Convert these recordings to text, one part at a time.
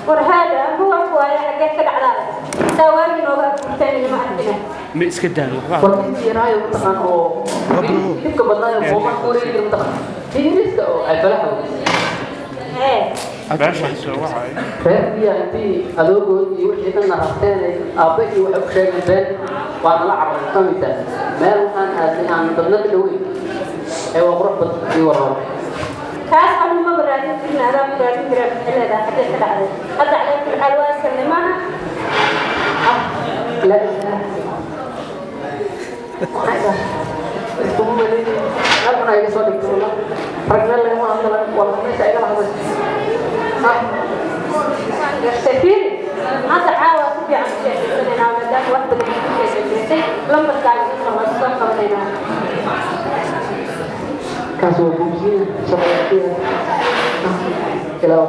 War haada amba waa ku waaya, xaggee ka dhacdaa? Saa waagi nooga abuurteen ma arkina. Ma iska daan waxba. Warkiisii yaraayo, mataqaan, oo dhibka badnaayo booman ku wareegi jira, mataqaan, ingiriiska oo ay falaxa wey. Ee. Meesha soo wacay. Reerkiya intii adoogood iyo wixii dhanna rabteen, aabbe iyo waxay u sheegeen been, waana la carray, fahmaysaa? Meel waxaan aadnay aan dadna ka dhaweyn ee waa qurux badan ii warrabo. Kaas anu maba raadin jirin, adaa ku raadin jiraa. Maxay leedahay? Xaggee ka dhacday hadda? Calaa kulli xaal waa sanay maaha. Laa ilaaha, maxay tahay? Iskuma malaynay meel xun iga soo dhigtay. Wallah, rag meel lagama hadla, wallah meesha igala hadashay. Gartay. Fiiri, hadda caawa si fiican u sheekaysanaynaa, maadaama wax badan ku sheekaysatay. Lambarkaaga inta waa soo qabanaynaa. Kaas waa buubsiina shaqayaatiya ilaa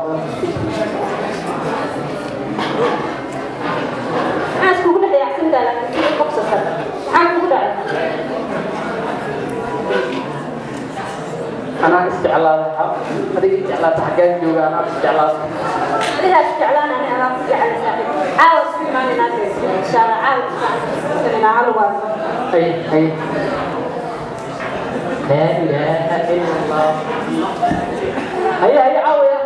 Maxaa iskugu dhex yaacsantaa? Laakiin sidii qofsatan maxaa kugu dhacay? Anaa isjeclaada, adiga isjeclaata, xaggaan jooga anaa isjeclaada. Adigaas jeclaan, ani adaa ku jecel saaxiib. Caawa isku imaanaynaa, insha Allah. Caawa si fiican u sheekaysanaynaa halugaas. Hay hay, laa ilaaha ila Allah. Haye haye, caawaya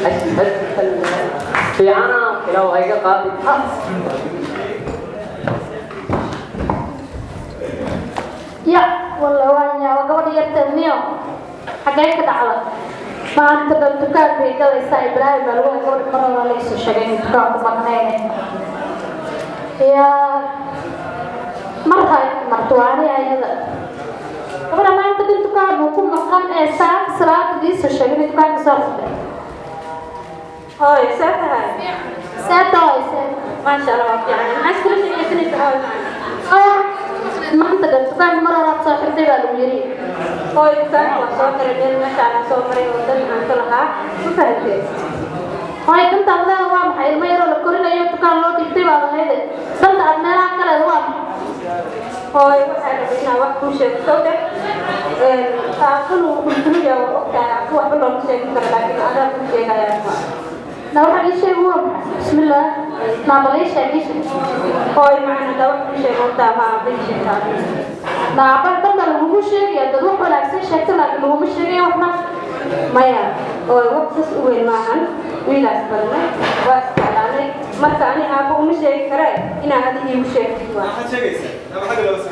ashhad an laa fiicana ilaahu hayga qaadi. Ya walla, waan yaaba gabadha yarteed niyo. Xaggee ka dhacda? Maanta dhan dukaan bay galaysaa. Ibraahim baa lagu gabadha mar hore la isoo sheegay inay dukaan ku maqneen. Ya mar hay martuwaani ayada gabadha maanta dhan dukaan buu ku maqan ee saaka salaada iisoo sheegay inay dukaanka soo xirtay. Hooy, see tahay? See tahay, see? Maasha Allah, waa fiican. Maxaa iskula sheekaysanaysa, hooy macana? Maanta dhan dukaanka mar horaad soo xirtay baa lagu yiri. Hooy, dukaanka waa soo xiray. Meel meesha aan soo maray oo dan aan ka lahaa, ma fahamtee? Hooy, dantaad leeda waa maxay? Ilmo yaroo la korinayo dukaan loo dhigtay baad ahayde, danta aad meelaha ka leeda waa maxay? Hooy, waxaa rabay inaan wax kuu sheego. Soo dheh, aabban wuu kulkulaya, waa ogtahay, aabba waxba looma sheegin karo, laakiin adaa kuu sheegayaa. Na waxaa ii sheegi waa maxay? Bismillaah, naa bal ii sheeg, ii sheeg. Hooy macana, haddaa wax kuu sheego horta ama aabba ii sheegtaa. Na aabba danta lagugu sheegaya dad wax wanaagsan sheegta, laakiin laguma sheegaya waxna. Maya hooy, wax sas u weyn maahan. Wiilaas badnay waa isjeclaanay, marka ani aabba uma sheegi karee, inaa adi iigu sheegtid waa.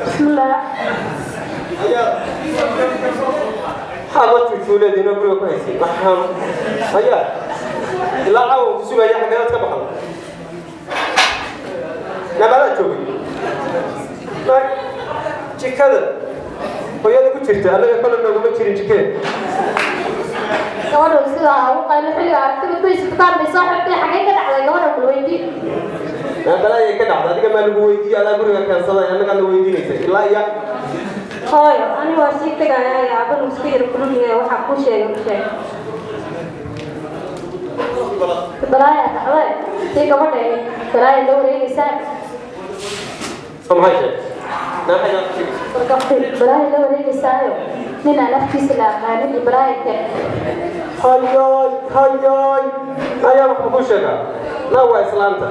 Bismillaah. Maxaad la juujuuleediinoo guriga ku haysay? Waxaan hayaa ilaa caawa ku sugaya. Xaggeedaad ka baxda? Nabadaad joogay jikada hooyada ku jirta, annaga kole nooguma jirin jikada. Gabadhu sidaa ugu qaylo xilliga aragtida baysa dukaan bay soo xirtay. Xaggee ka dhacday gabadha kula weydii? Naabalaayay ka dhacda. Adiga maa lagu weydiiye? Adaa guriga keensaday, annagaad na weydiinaysa ilaa iyo. Hooyo, ani waa sii tegayaa, aaban uu iska yar kululyahay. Waxaa kuu sheegay u sheeg. Balaaya dhacday tii gabadha balaaya la wareegaysaa. Maxay sheeg? Maxay sheegaysaa? Balaaya la wareegaysaayo, nin aan afkiisa la aqaanin iyo balaaya keen. Hayaay hayaay, ayaa wax ku sheegaa? Naa waa islaanta,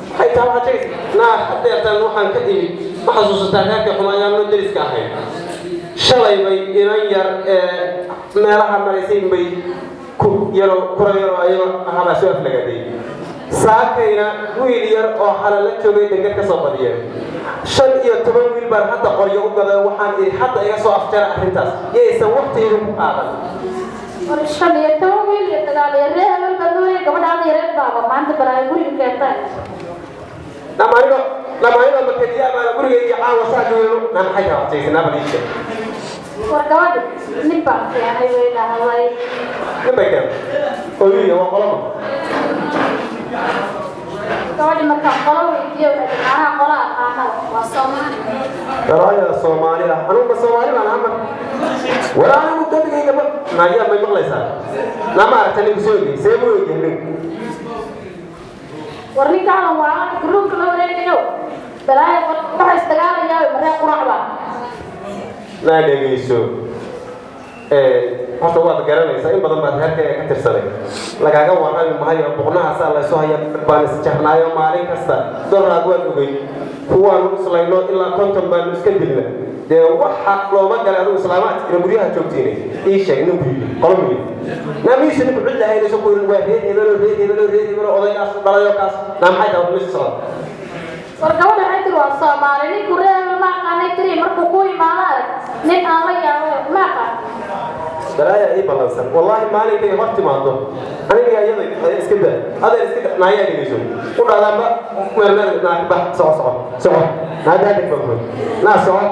maxay tahay waxaad sheegaysaa? Naa hadeertan waxaan ka imid, ma xasuusataa reerkii xumayaano deriska ahayd? Shalay bay inan yar ee meelaha maraysay bay ku yaro kura yaro ayagoo ahabaa soo aflagaday. Saakayna wiil yar oo xala la joogay dengad ka soo badiyeen. 15 wiil baan hadda qoryo u gaday. Waxaan idhi hadda iga soo afjara arrintaas, yaysan waqti idinku qaadan. War 15 wiil iyo dagaal iyo reer hebel baa doonaya. Gabadhaada yareed baaba maanta balaayo guriga keentay. Namaanigo namaanigo makadiya baana gurigayga caawa saa joogo. Na maxay tahay waqtigaysa? Naa bal ii sheeg. War gabadha nin baan keenay way dhahday. Nin bay keentay ooyiya? Waa qolama? Gabadhi markaan qolo weydiiyo, waxay tihi macnaha qola aqaanada waa Soomaali. Dalaaya Soomaali ah? Anugu ma Soomaali baan ahaa marka? Wala anigu dembigayga ma naayaa. May maqlaysaa? Naa ma aragta ninku soo egay? See buu egyahay ninku? War ninkaan waa garuunka la wareegayo balaaya waxa isdagaalayaa maree qurac baa. Naa dhegayso. Horta waad garanaysaa, in badan baad reerkayga ka tirsanay. Lagaaga warrami maayo, boqnahaasaa laysu haya, baan isjarnaayo maalin kasta. Doraad waad ogey, kuwaanu islayno ilaa 50 baanu iska dilna. Dee waxa looma galay adigu islaamaad ina guryaha joogtiinay. Ii sheeg, ninku yidhi qolmu yidhi naamihiisa ninku cid lahayn isu ku yidhi waa reer hebelo, reer hebelo, reer hebelo, odaygaas dhalayoo kaas. Naa maxay tahay meesha socda? War gabadha waxay tiri waa Soomaali, ninku reer ma aqaanay tiri. Markuu ku imaado arag nin aan la yaabo ma aqaan. Balaaya ii ballansan wallaahi maalinkay hor timaado aniga iyada iska daa, adeer iska daa. Naayaa dhegeyso u dhahdaanba meel meel naa bax, soco, soco, soco, naa daadeg baan kuwi, naa soco.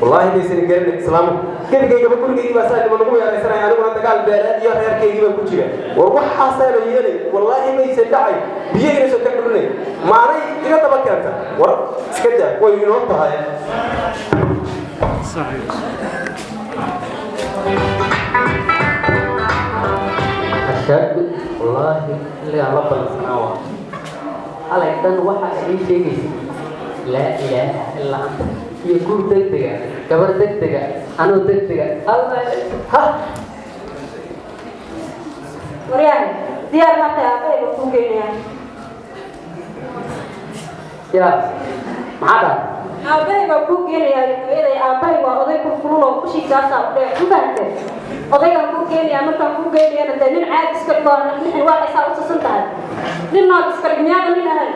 Wallaahi baysan garan islaamu. Gebigaygaba gurigaygii baa saa nima nagu yeeraysanaya, aniguna dagaal beeleed iyo reerkaygii baan ku jira. War waxaasaana yeelay, wallaahi maysan dhacay biyo inaysan ka dhulinay maanay iga daba keenta. War iska daa, way inoo tahay. Saxiix. Ashaadu wallaahi xilligaan la ballansanaa waa xalay dhan. Waxa ay ii sheegaysa laa ilaaha illaa anta iyo guur degdega, gabar degdega, anoo degdega alla ha. Waryahay, diyaar ma tahay? Aabahayga kuu geynayaa. Yaa, maxaa dhahay? Aabahay baa kuu geenayaa hooyaday. Aabahay waa oday kulkulul oo kushiisaasaa u dheer, ma fahamtee? Odaygaan kuu geenayaa. Markaan kuu geenayana dee nin caadi iska dhigo, nixin waxaysaa u sasan tahay, nin nood iska dhig. Miyaada nin ahayn?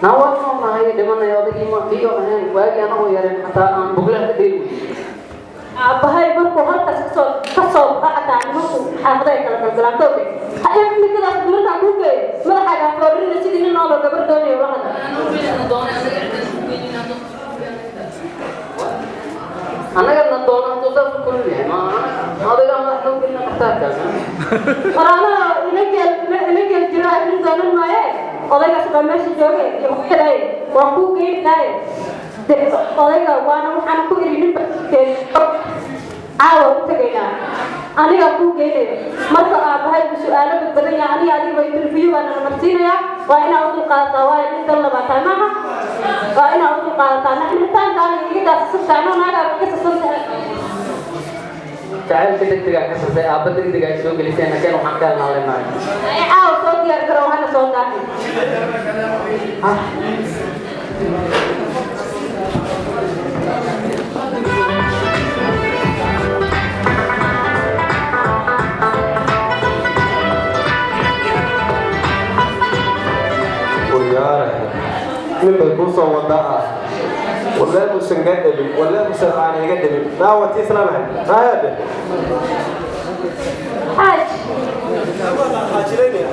Naa waa noo nahay dhimanaya odaygii, ma iyo ahayn waagii anagoo yareen xataa aan buglaha ka dheeri weyey. Aabahay markuu halkaas kasoo baxo xataa nimanku xaafadahay kala galgalaan kowde. Ha imikadaas markaan kuu geeyo madaxaaga foorina sidii nin nooloo gabar doonayo ula hadla. Annagana doona hadduu saas u kulul yahay, ma odaygaa madax noo gelina qaxtaarkaas. Waraanaha ina geel ina geel jiro nin doonan maaye. Odaygaas baa meesha jooge iyo xidhay, waa kuu geynaaye odayga. Waana waxaana ku iri ninba caawa u tegaynaa, anigaa kuu geynaya. Marka aabahay uu su-aalo badbadan yahay, aniga adiga bay interview baa nala marsiinayaa. Waa inaa u dulqaadataa, waayo nin dan labaa tahay maaha. Waa inaa u dulqaadataa naxnitaankaana iga daasasanta anoo naagaa iga sasan tahay. Jacaylka degdega ka sasay, aabba degdega ay soo geliseen nakeen waxaan ka helnaa leenahay. Ay caawa soo diyaar garow, hana soo daahin. Waryaarahe, nin bay kuu soo wadaa ah. Wallee uusan ga dhabin, wallee uusan aana iga dhabin. Naa watii islaamahay maayaade. Xaaj.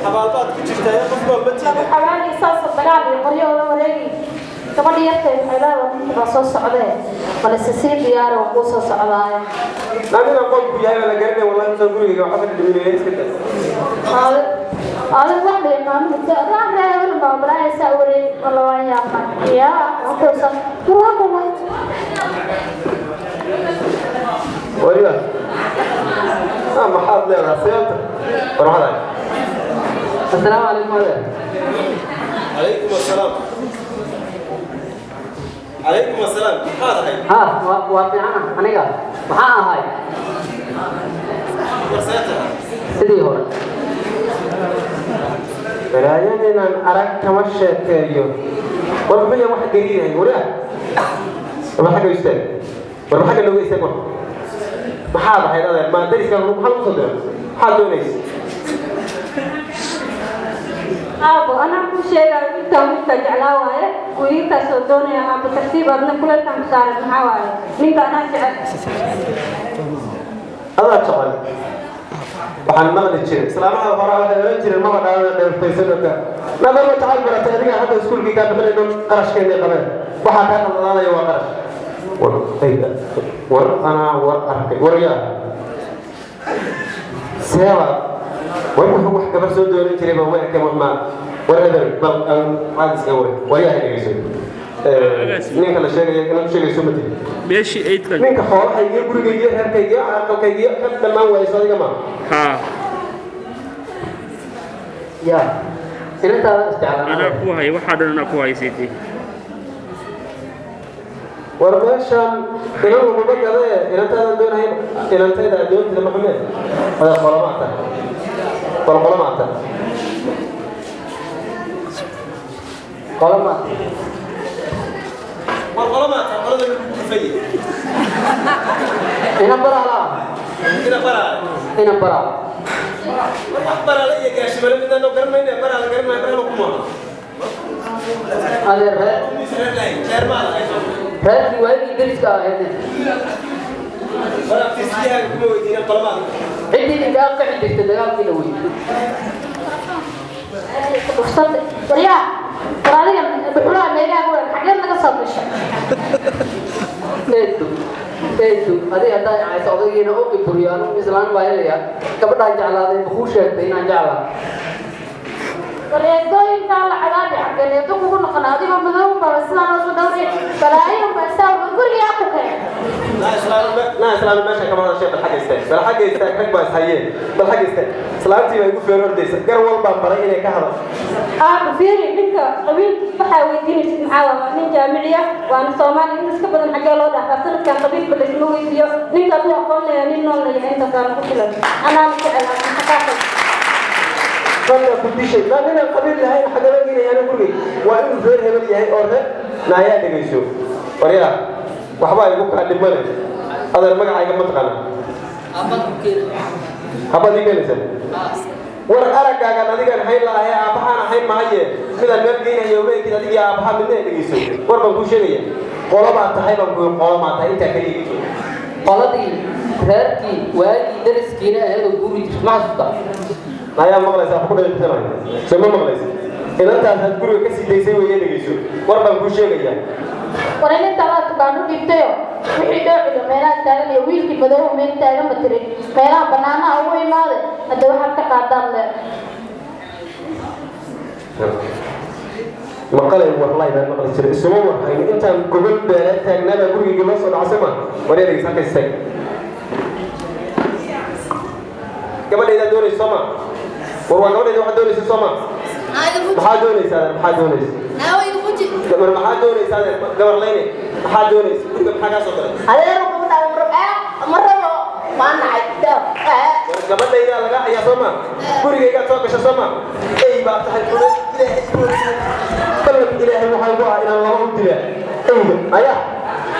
Xabaalbaad ku jirtaa qof baa ma. Xabaali saasa dagaal iyo qoryo la wareegi. Gabadha yartay waxay leedahay ninka baa soo socdee, balse sii diyaari, waa kuu soo socdaaye. Naa ninaan qolku yahay baa la garanaya. Wallahi uusan gurigayga waxba ka dhiminaya, iska daa. Adig wax la yaqaano mise adig reeban baa balaayaysaa wareegi. Walla waan yaabnay yaa wuxuusan warwaaqo way. Warya, naa maxaad leedahay seebta? War maxaad ahay? Assalaamu calaykum adeer. Calaykum asalaam, calaykum asalaam. Maxaad ahayd? Ha, waa fiicana. Aniga maxaa ahay? War see tahay? Sidii hore. Balaayadeenaan arag kama sheekeeyo. War muxuu yahay wax gariirahay? Warya, war xagga istaag, war xagga nooga istaag. War maxaad ahayd adeer? Maa dariska maxaa lagu soo diray? Maxaad doonaysa? Aabo, anaa kuu sheegaayo, wiilkaan wiilkaa jeclaa waaye, wiilkaas oo doonaya. Aabo, tartiib adna kuleelkaan ku saaran maxaa waaye? Ninka anaa jecel. Adaa jecel. Waxaan maqli jiray islaamaha hore waxay oran jireen maba dhaawada dheertaysanaka maadaama jacayl baratay. Adiga hadda iskuulkii kaa bixinayno, qarashkeennay qabeen, waxaa kaa qaldanaanaya waa qarash. War war anaa war arkay. War yaa seeba, war wuxuu wax gabar soo doonan jiray ba way arkeen. Wax maa war eber bal aan caadiska war. War yaa dhegeyso, ninka la sheegaya inaad sheegayso ma tihi. Meeshii eydka. Ninka xoolahaygiyo gurigaygiyo reerkaygiyo aqalkaygiyo ka dhammaan waayso adiga ma Haa. Yaa inantaada isjeclaan. Anaa ku hay waxaa dhan, anaa ku haysaytay. War meeshaan inan laguma gadee, inantaadan doonahayn, inantayda addoontida ma xumee. Adeer, qolamaa tahay? Bal qolamaa tahay? Qolama? War qolamaa tahay, qolada lagu dhufayay? Ina baraala. Ina baraale. Ina baraala. War wax baraale iyo gaashimale midaan noo garanayna, baraale garanmaya, baraale kuma Adeer, reer reer lahayn, reer maa lahayn. Reerkii waagii deriska ahayd. War abtirsiyahaaga kuma weydiinan, qolamaa. Ciddii idinkaa qixi jirta dagaalkii la weydiiyey. Dhuftay waryaa, war adiga dhuxulaha meegaha ku xageed naga soo gashay? Eedu, eedu, adiga haddaa cayso odaygiina u iburiyo, anigu islaan baa helaya. Gabadhaan jeclaaday ma kuu sheegtay inaan jeclaa? War eedooyinkaa la cadaabi, xaggeen eedo kugu noqon? Adigoo madow baa sidaa noo soo dhowray, balaayo baa saa gurigaa ku keenay. Naa islaami, meesha kama hadashay. Bal xagga istaag, bal xagga istaag, rag baa ishayeen, bal xagga istaag. Islaantii baa igu feer ordaysa, gar walbaan baray inay ka hadasho. Aaba, fiiri, ninka qabiilkiis waxaa weydiinaysid maxaa waa? Waa nin jaamici ah, waana Soomaali. Intaas ka badan xaggee loo dhaafaa? Sanadkan qabiilka laysma weydiiyo. Ninka hadduu aqoon leeyahay, nin nool leeyahay, intaasaan ku filan. Anaana jecel xaqaaqay. Qalla ku dishay, maa ninaan qabiil lahayn xagaba gelayaana gurigay? Waa inuu reer hebel yahay oo reer naayaa. Dhegayso waryaa, waxbaa igu kaa dhimane. Adeer, magacayga ma taqaana? Habaad ii keenaysaa? War araggaagan adigaan hayn lahaye, aabbahaan ahayn mahaye, midaan meel geynayo meelkiid adigii aabbaha midna. Dhegayso, war baan kuu sheegaya. Qolobaa tahay baan ku, qolomaa tahay, intaa kaliya iga jooga. Qoladii reerkii waagii deriskiina ahayd oo guuri jirta, ma xasuustaa? Ayaa maqlaysaa? Wax ku dhegaysanaayo soo ma maqlaysa? Inantaasaad guriga ka sii daysay weeye. Dhegayso, war baan kuu sheegayaa. War inta laa tukaan u dhibtayo, wixii dhoociga meelaha taagan iyo wiilkii madoow meel taagan ma tirin, meelaha bannaanaha ugu imaaday. Hadda waxaad ka qaadaan le. Maqalay warlay baan maqli jiray, isuma warhayno. Intaan gogol beeleed taagnaabaa gurigayga loo soo dhacay ma? War dhegaysa, halka istaag. Gabadhaydaa doonaysa soo ma? War waa gabadhayda waxaad doonaysa soo ma? Maxaa doonaysaa adeer? Maxaa doonaysa gabar? Maxaa doonaysaa adeer? Gabar layne, maxaa doonaysa? Guriga maxaa kaa soo galay? Adeero, gabadha ma rabo, waa nacay. War gabadhaydaa laga hayaa soo ma? Gurigaygaad soo gasha soo ma? Ey baa tahay xune. Ilaahay ballan, ilaahay waxaan ku ah inaan laba u dilaa eyga. Aya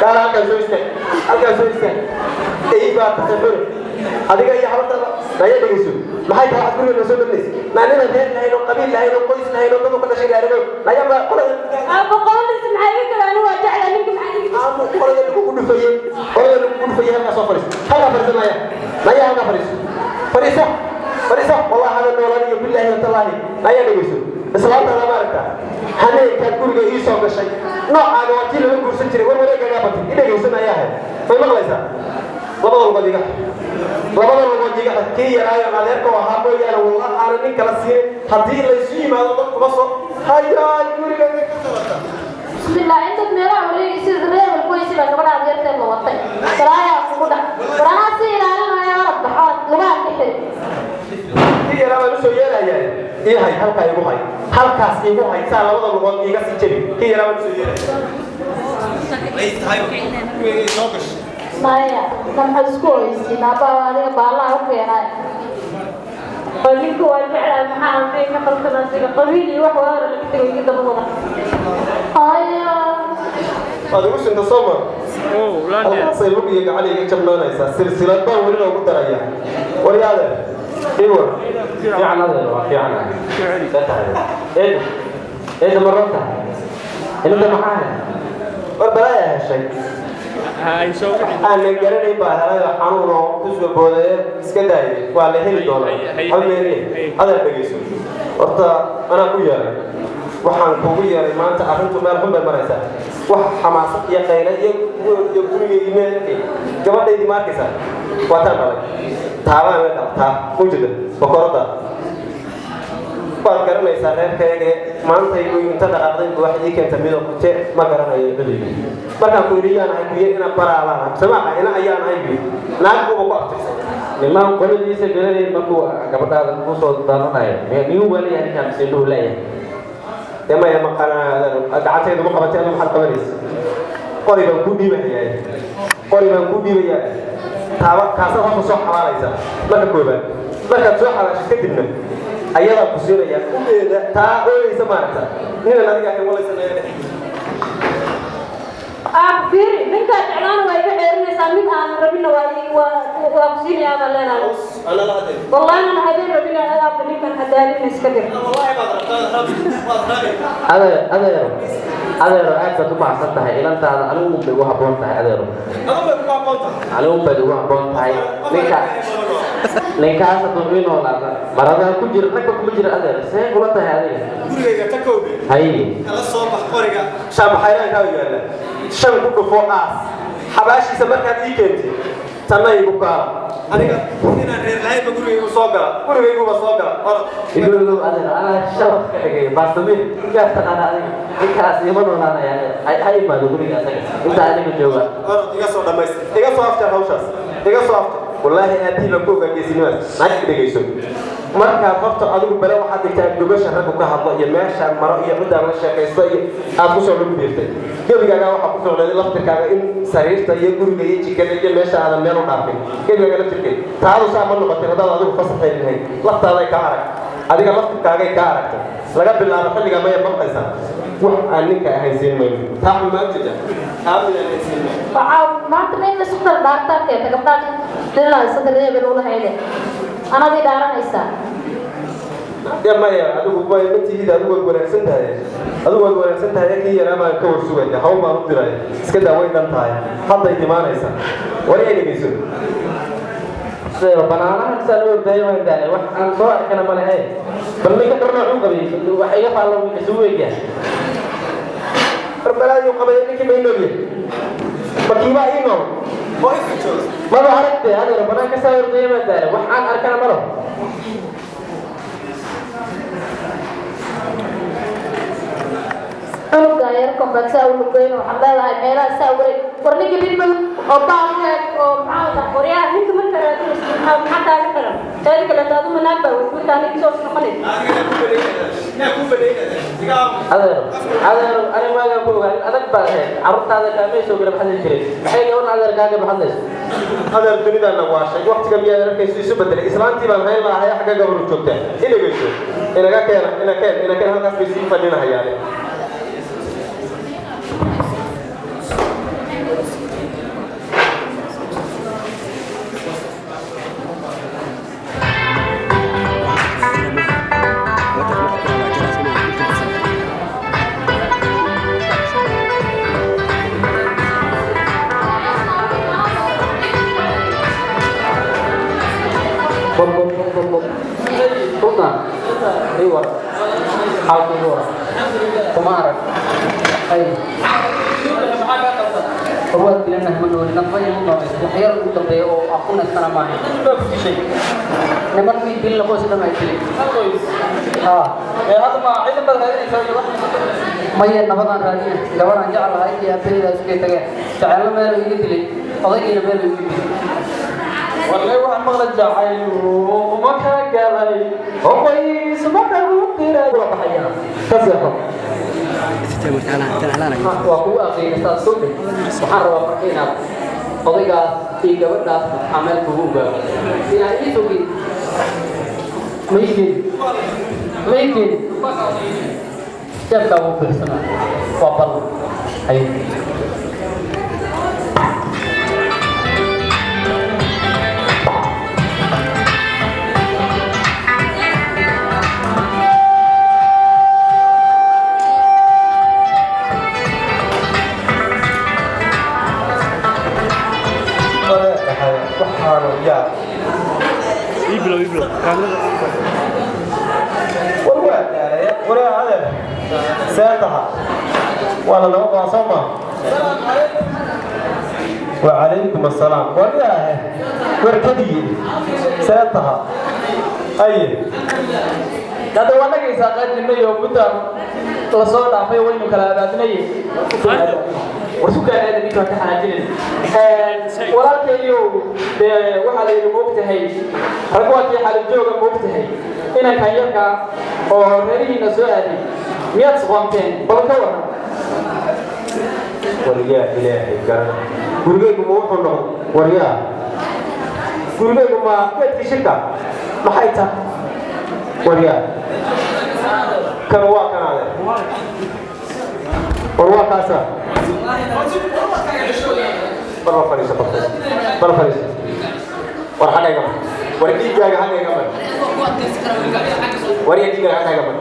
kaala, halkaan soo istaag, halkaan soo istaag. Ey baa tahay xune, adiga iyo habartaada. Naya, dhegeyso, maxay tahay waxaad guriga noo soo gelinaysa? Naa ninaan reer lahayn oo qabiil lahayn oo qoys lahayn oo dad u ka dhashay lahayn. Naya, ma qolada? Aaba, qoladiisa maxaa iga gala? Anigu waa jeclaa ninka, maxaa iga Aamu, qolada lagugu dhufayey, qolada lagugu dhufayey. Halkaa soo fadhiiso, halkaa fadhiiso. Naya, naya, halkaa fadhiiso, fadhiiso, fadhiiso. Wallahi hada noolaan iyo billaahi wa tallaahi. Naya, dhegeyso, islaantaada ma aragtaa? Habeenkaad guriga ii soo gashay noocaaga waa tii lala guursan jiray. War wareegaagaa batay. I dhegeyso nayaahe, may maqlaysaa? Labada lugood iga, labada lugood iga. Kii yaraayo adeerka oo ahaa mooyaane, wallah aanan nin kala siinin. Haddii laysu yimaado dad kuma soo hayaay guriga ka socota. Bismillah, intaad meelaha wareegaysa reebel ku haysa baa gabadha adeerteed la watay. Balaayaa kugu dhac. War anaa si ilaalinaya, orod bax, orod, lugaha ka xiri. Kii yaraa baan usoo yeelayaa. Ii hay halkaa, igu hay halkaas, igu hay saa, labada lugood iiga sii jabi. Kii yaraa baan usoo yeelaya. Ay tahay gurigay soo gashay. Maya, na maxaad isku oysiin? Aabbaha adiga baallaha u keenay. Oo ninka waa jeclaa, maxaa maxay ka qaldan asiga? Qabiil iyo wax waa laga tagay, iga daba wada. Haya. Waad igu sinta soo mar. Oh, London. Halkaasay lug iyo gacan iga jabnaanaysaa. Silsilad baan weli loogu daraya. Waryaade, ii war. Fiican adeer, waa fiican. See tahay eed? Eed, ma roon tahay? Inanta maxaa helay? War balaaya heshay. Ay soo wixii. Aanan garanayn baa helay oo xanuun oo ku soo boodaya. Iska daayay, waa la heli doonaa. Hameene, adeer, dhegeyso. Horta anaa ku yeeray, waxaan kugu yeeray maanta arrintu meel xun bay maraysaa. Wax xamaasad iyo qayla iyo gurigaygii meelkay. Gabadhaydii ma arkaysaa? Waa taan dhalay, taabaan la dhaltaa mujida bokoradda waad garanaysaa. Reerkayga maantay way inta dhaqaaqday bu wax ii keenta midoo kute ma garanayo cidii. Markaan ku yidhi yaan ahay kuye, ina baraalaan samaaqa ina ayaan ahay buyi, naag buuba ku abtirsan. Nimaan qoladiisa garanayn markuu gabadhaada kuu soo daananayo, miyuu walayahay ninkaan mise indhuhu leeyahay? Dee maya, ma gacantaydu ma qabatay. Adu maxaad qabanaysa? Qori baan kuu dhiibahayaa, qori baan kuu dhiibayaa. Taaba kaasaad horta soo xabaalaysa marka koobaad. Markaad soo xabaashid kadibna ayadaan ku siinayaa ugeeda taa ooyeysa maaragta ninan adiga ahayn walaysa naga dhex. Aab, fiiri, ninkaa jeclaana waa iga ceerinaysaa, mid aan rabinna waa ku siinayaa baan leenahay. Ana la hadlay. Wallahi ana habeen rabina. Aabba, ninkan hadaalina iska dir. Wallahi baad rabtaa, waad rabi. Adeer, adeero, adeero, aad baad u mahadsan tahay. Ilantaada anigu un bay ugu habboon tahay, adeero. Adoo bay kugu aqoon tahay. Anigu un bayd ugu habboon tahay. Ninka ninkaas hadduu ii noolaada maradaa ku jira ragba kuma jira, adeer. See kula tahay adiga? Gurigayga ta kowbe. Haye. Kala soo bax qoriga. Shaabaxayraankaa yaalla, shan ku dhufo, aas xabaashiisa. Markaad ii keentay tanna igu kaala. Aniga inaan reer lahaynba gurigaygu soo gala, gurigayguba soo gala, orod. Igogow, adeer, anaa shabaq ka dhigay baastamiir. Yaa taqaana adiga? Ninkaas ima noolaanaya, adeer. Ha imaado guriga asaga inta aniga jooga. Orod, iga soo dhammayst, iga soo afjar hawshaas, iga soo afjar. Wallaahi aabihii baan ku ogaa geesinimadaas. Maxaad dhegayso? Markaad horta adigu bale waxaad dhigtaa gogasha raggu ka hadlo iyo meeshaan maro iyo ciddaan la sheekaysto iyo aad kusoo dhug biirtay gebigaaga. Waxaa ku ficnaaday laftirkaaga in sariirta iyo guriga iyo jikada iyo meesha aadan meel u dhaafin gebigaaga laftirkeed. Taadu saa ma noqotay haddaad adigu fasaxay lahayd. Laftaaday kaa arag, adiga laftirkaagay kaa aragtay. Laga bilaabo xilligaa maya maqlaysaa, wax aan ninka ahayn siin mayno. Taa xumaan jirta, taa midaan ahayn siin mayno. Waxaa maanta ma in la isku kala dhaartaa keenta gabdhaha dilaa saddex hebel ula hayde anadii dhaaranaysaa? Ya maya, adigu way ma tihid. Adigu waad wanaagsan tahay, adigu waad wanaagsan tahay. Kii yaraa baan ka war sugaya, hawl baan u diray. Iska daa, way dhan tahay, hadday imaanaysa. War ii dhegeyso. Adeero, banaanahan saa loo ordaayo waan daalay, wax aan soo arkana ma lehe. Bal ninka dhar noocuu qabay wax iga faallo isugu weegyaa. War balaayuu qabaya ninkii, may nool yahay? Makiibaa ii nool oo ifka jooga. Maba aragte, adeero, banaanka saa ordaya waan daalay, wax aan arkana ma leho. Cunuga yar kombaad saa u lugeyn, waxaad leedahay meelaha saa wareeg. War ninka nin madow oo baa u eg oo maxaa la Waryaa, ninka marka raadinayso maxaa kaaga xiran? Teeda kaleeto aduma naag baa weys markaa ninka soo noqonaysa. Adiga yaa ku baleynaya, yaa ku baleynaya iga aamus. Adeero, adeero, ani waagaan ku ogaa nin adag baad ahayd. Carruurtaada kaamay soo garab hadli jiray. Maxay gaban adeer kaaga baxadlayso? Adeer, dunidaana waashay. Waqtiga miyaad arkayso isu bedelay? Islaantii baan hayn lahay, xagga gabaru joogtaa. I dhegeyso, inaga keena, ina keen, ina keen. Halkaas bay sii fadhinahayaane. Bob bob bob bob bob. Sultan, ii war xaalka, ii war. Kuma arag ay. War dilana ma nooli, nafaya ma nooleyso. Wax yar ugu dambeeya oo aan ku naystana maaha. Niman mid dilna qoys dhan ay dilay. Haa, maya, nabadaan raadina. Gabadhaan jeclahay iyo aabbaheeda iskay tageen. Jaceelna meel iga dilay, odaygiina meel iga dilay. Walle waxaan maqla jacayl uma ka galay oo qoys ma kagu diray. Kula baxaya ka seexo. Waa kugu aqiina saad soo dhig. Waxaan rabaa marka inaad odaygaas iyo gabadhaas aan meel kugu ogaado inaad ii sogin. Ma ii keeni, ma ii keeni. Jeebkaa ugu fiirsana waa bal hay. Waxaanu yaa Iblo, iblo. Kaamirada. War waa daalaya. Waree adeer, see taha? Waa la naba qabaa soo maa? Wacalaykum assalaam. War yaahe, war kadiye, see taha? Aye. Hadda waa nagaysaa qaadinay oo muddan la soo dhaafay waynu kala abaadinayay. War sukaanaada ninka ka xanaajinin walaalkayow. Dee waxaa la yidhi moogtahay rag waa kii xaalad jooga, moogtahay inankan yarka oo reerihiina soo aaday miyaad isqoonteen? Bal ka waran. Waryaa, Ilaahay garana, gurigaygu ma wuxuu noqday? Waryaa, gurigaygu ma geedkii shirka? Maxay tahay? Waryaa, kan waa kanaade. War waa kaasa. Bal ma fadhiiso, bal fadhiiso, bal fadhiiso. War xaggayga mar. War dhiiggaaga xaggayga mar. Waryaa, dhiiggaaga xaggayga mar.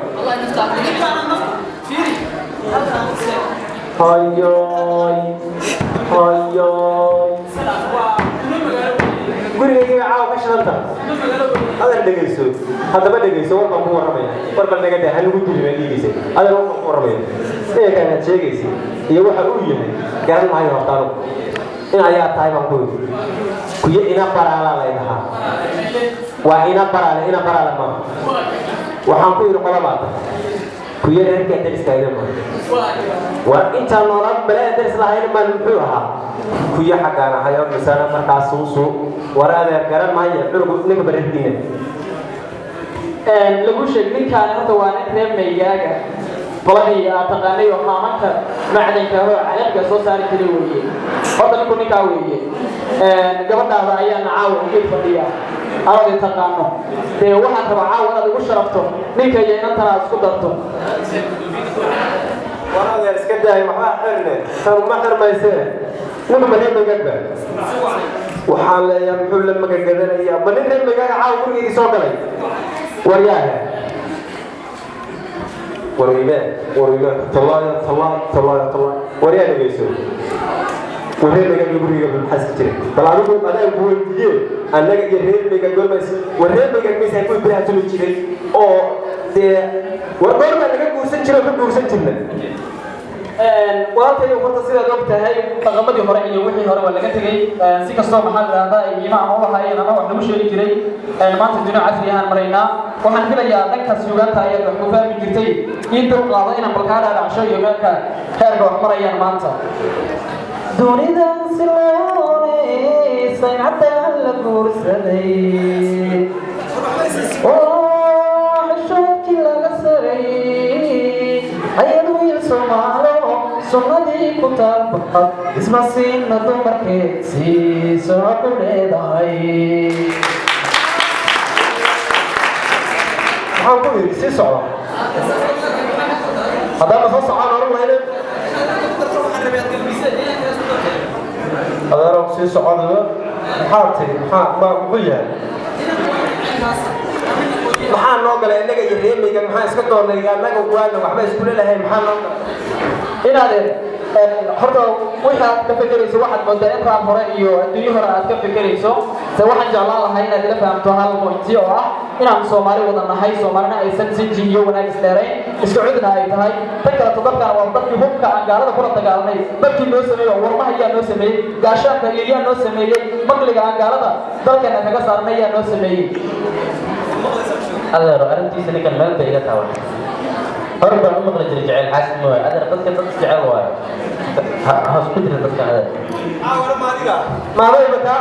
Hayoy, hayoy, gurigayga caawa ka shidanta. Adan dhegayso, haddaba dhegayso. War baan ku warramaya. War bal naga daa, halagu dili baan dhiigaysa. Adan, war baan ku warramaya. Eegaan aad sheegaysa iyo waxa uu yahay garan maayo. Horta anugu in ayaa tahay baan ku yidhi. Kuyo ina baraalaa lay dhahaa, waa ina baraale, ina baraale maaha. Waxaan ku yidhi qolabaa tahay kuyo reerkaa dariskaaga maaha. War intaan noolaa balaa daris lahayn maan. Muxuu ahaa kuyo xaggaan ahayo misana markaas suusuu. War adeer, garan maayo cunugu ninka bareerkiina. Lagu sheeg ninkaani horta waa nin reer Maygaaga, qoladii aad taqaanay oo haamanka macdanka oo calabiga soo saari jiray weeye. Horta ninku ninkaa weeye. Gabadhaada ayaana caawa geed fadhiya arood taqaano. Dee waxaan rabaa caawa inaad igu sharafto ninka iyo inantana aad isku darto. War adeer, iska daay, waxbaa xirne, tanu ma xirmaysee. Ninku ma reer Maygagba? Waxaan leeyahay, muxuu la magagadanayaa? Ma nin reer Maygaaga caawa gurigaygii soo galay? Waryaahe, warweyme, warweyme, tallaayo, tallaayo, tallaayo, tallaayo. Waryaa, dhegeyso. War reer Maygaaga guriga maxaa iska jira? Bal adigu adaa ku weydiiye, annaga iyo reer Maygaag goormays? War reer Maygaag maysaa kuwii biraha tumi jiray oo dee? War goormaa naga guursan jiray oo ka guursan jirna? Walaalkayo, horta sidaad og tahay dhaqamadii hore iyo wixii hore waa laga tegey. Si kastoo maxaa la dhahdaa ay iimaan u lahaayeen ama wax lagu sheegi jiray, maanta dunyo casri ahaan maraynaa. Waxaan filayaa dhanka suugaanta ayaad wax ku fahmi jirtay. Ii dul qaado inaan balkaa dhaadhacsho iyo meelka heerka wax marayaan maanta. Dunidan siloonay saycadaan la guursaday oo xishoodkii laga saray, ayad wiil Soomaalo sunnadii ku taabaqad isma siina dumarkeed sii soco ku leedahay. Maxaan ku yidhi? Sii socda haddaana soo socaan oran lahayne. Adeerow, sii soconayo maxaa tiri? Maxaa ma muxuu yahay? Maxaa noo galay innaga iyo reer Mayga? Maxaa iska doonay annaga? Waana waxba iskula lahayn. Maxaa noo galay? Inaadeen horta wixii aad ka fekerayso waxaad moodaa in raab hore iyo adduunyo hore aad ka fekerayso. Se waxaan jeclaan lahaa inaad ila fahamto hal point oo ah inaan Soomaali wada nahay, Soomaalina aysan sinji iyo wanaag isdheerayn, isku cidna ay tahay. Tan kaleto, dalkan waa dadkii hubka aan gaalada kula dagaalanay dadkii noo sameeyey oo warmaha yaa noo sameeyey, gaashaanka iyo yaa noo sameeyey, maqliga aan gaalada dalkeena kaga saarnay yaa noo sameeyey. Adeero, arrintiisa ninkan meel bay iga taabatay. Hor baan u maqli jiray jecel xaasid mooye. Adeer, dadka dad jecel waayo, ha isku dirin dadka, adeer. Maaday bataa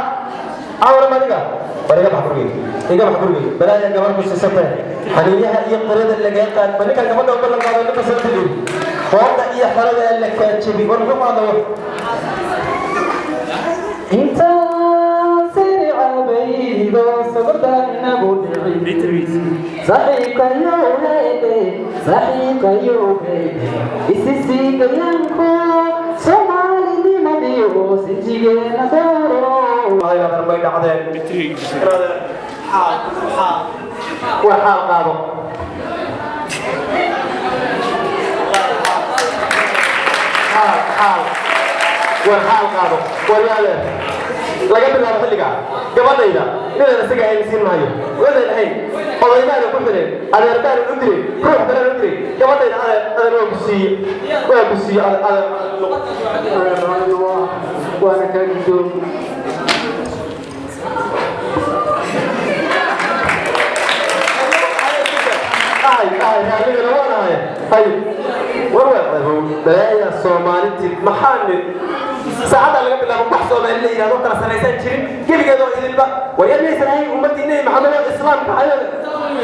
caawara madiga. War iga bax gurigeyga, iga bax gurigeyga. Balaaya gabar ku siisatay, xaniinyaha iyo qirada lagaa qaad. Ma ninkan gabadha u ballan qaado ninka soo tigi qoorta iyo xerada la kaa jebi. War muxuu qaadaya? Intaan siricabaydo sabada inagu dhicin, saaxiibkayow heede, saaxiibkayow heede, isi siigayanku Soomaalinimadiyo sinjigeena dooro. Adeer, may dhacdeen. Xaal, xaal, war xaal qaado, xaal, xaal, war xaal qaado. War yaale, laga bilaabo xilliga gabadhayda ninaan isaga ahayn siin maayo. Wadan ahayn odaybaana ku xidhay, adeerbaana u diray, ruux kalena u diray. Gabadhayda adeer, adeer, waa ku siiye, waa ku siiye, adeer, adeer. Waana kaa guddoon. Ay ay, anigana waan ahay. Hay, war waa ceebow balaaya Soomaalinti. Maxaa nin saacadda laga bilaabo wax Soomaali la yidhahdo kala saraysan jirin gebigeedoo idinba. War maysan ahayn ummaddii Nebi Maxamed oo Islaamka ahayd.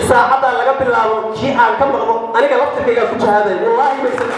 Saacaddaa laga bilaabo kii aan ka maqlo aniga laftirkaygaa ku jahaaday. Wallaahi maysan.